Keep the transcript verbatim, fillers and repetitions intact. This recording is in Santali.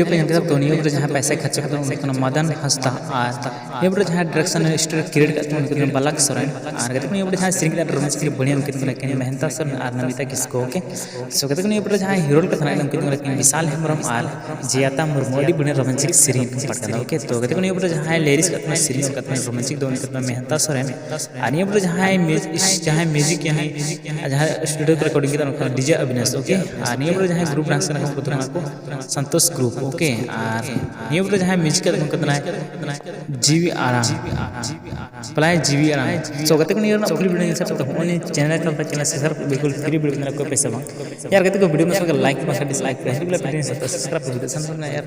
ᱯᱮ ᱧᱮᱞ ᱠᱮᱫᱟ, ᱛᱚ ᱱᱤᱭᱟᱹ ᱯᱚᱨᱮ ᱡᱟᱦᱟᱸᱭ ᱯᱚᱭᱥᱟ ᱠᱷᱚᱨᱪᱟ ᱠᱟᱛᱮ ᱩᱱᱤ ᱠᱟᱱᱟ ᱢᱟᱫᱟᱱ ᱦᱟᱸᱥᱫᱟ, ᱟᱨ ᱱᱤᱭᱟᱹ ᱯᱚᱨᱮ ᱡᱟᱦᱟᱸᱭ direction story create ᱠᱟᱜ ᱛᱟᱵᱚᱱᱟ ᱩᱱᱤ ᱠᱟᱱᱟ ᱵᱟᱞᱟᱠ ᱥᱚᱨᱮᱱ, ᱟᱨ ᱜᱟᱛᱮ ᱠᱚ ᱱᱤᱭᱟᱹ ᱯᱚᱨᱮ ᱡᱟᱦᱟᱸᱭ ᱥᱮᱨᱮᱧ ᱠᱟᱫᱟ romance ᱠᱤᱱ ᱵᱟᱹᱲᱤᱡ ᱩᱱᱠᱤᱱ ᱠᱟᱱᱟ ᱠᱤᱱ ᱢᱮᱦᱮᱱᱛᱟ ᱥᱚᱨᱮᱱ ᱟᱨ ᱱᱚᱢᱤᱛᱟ ᱠᱤᱥᱠᱩ᱾ Okay, so ᱜᱟᱛᱮ ᱠᱚ ᱱᱤᱭᱟᱹ ᱯᱚᱨᱮ ᱡᱟᱦᱟᱸᱭ hero ᱠᱟᱛᱷᱟ ᱱᱟᱭ ᱩᱱᱠᱤᱱ ᱠᱟᱱᱟ ᱠᱤᱱ ᱵᱤᱥᱟᱞ ᱦᱮᱢᱵᱨᱚᱢ ᱟᱨ ᱡᱤᱭᱟᱛᱟ ᱢᱩᱨᱢᱩ, ᱟᱹᱰᱤ ᱵᱟᱹᱲᱤᱡ romantic ᱥᱮᱨᱮᱧ ᱠᱤᱱ ᱯᱟᱴ ᱠᱟᱫᱟ᱾ Okay, ᱛᱚ ᱜᱟᱛᱮ ᱠᱚ ᱱᱤᱭᱟᱹ ᱯᱚᱨᱮ ᱡᱟᱦᱟᱸᱭ lyrics ᱠᱟᱜ ᱛᱟᱵᱚᱱᱟ ᱥᱮᱨᱮᱧ ᱠᱟᱜ ᱛᱟᱵᱚᱱᱟ romance ᱫᱚ ᱩᱱᱤ ᱠᱟᱱᱟ ᱢᱮᱦᱮᱱᱛᱟ ᱥᱚᱨᱮᱱ, ᱟᱨ ᱱᱤᱭᱟᱹ ᱯᱚᱨᱮ ᱡᱟᱦᱟᱸᱭ music, ᱡᱟᱦᱟᱸᱭ music ᱡᱟᱦᱟᱸᱭ studio ᱠᱚ recording ᱠᱮᱫᱟ ᱩᱱᱠᱩ DJ ᱚᱵᱤᱱᱟᱥ᱾ Okay, ᱟᱨ ᱱᱤᱭᱟᱹ ᱯᱚᱨᱮ ᱡᱟᱦᱟᱸᱭ group dance ᱠᱟᱱᱟ ᱠᱚ ᱩᱱᱠᱩ ᱫᱚ ᱠᱟᱱᱟ ᱠᱚ ᱥᱚᱱᱛᱳᱥ group᱾ Okay, ᱟᱨ ᱱᱤᱭᱟᱹ ᱯᱚᱨᱮ ᱡᱟᱦᱟᱸᱭ music ᱠᱟᱫᱟ ᱩᱱᱠᱩ ᱠᱟᱱᱟᱭ ᱡᱤᱣᱤ ᱟᱲᱟᱝ, ᱯᱞᱟᱭ ᱡᱤᱣᱤ ᱟᱲᱟᱝ᱾ So ᱜᱟᱛᱮ ᱠᱚ ᱱᱤᱭᱟᱹ ᱨᱮᱱᱟᱜ full video ᱧᱮᱞ ᱥᱟᱯᱲᱟᱣ ᱛᱟᱵᱚᱱ ᱱᱤᱭᱟᱹ channel ᱠᱟᱱ ᱛᱟᱵᱚᱱᱟ, channel subscribe ᱵᱤᱞᱠᱩᱞ free video ᱵᱮᱱᱟᱣ ᱠᱚ ᱯᱮᱥᱮ ᱵᱟᱝ ᱭᱟᱨ᱾ ᱜᱟᱛᱮ ᱠᱚ video ᱢᱮ ᱥᱚᱸᱜᱮ like ᱵᱟᱝ dislike ᱯᱮ, ᱦᱤᱡᱩᱜ ᱞᱮ video subscribe ᱠᱚ ᱵᱤᱰᱤᱭᱳ ᱥᱟᱱ ᱨᱮᱱᱟᱜ ᱭᱟᱨ᱾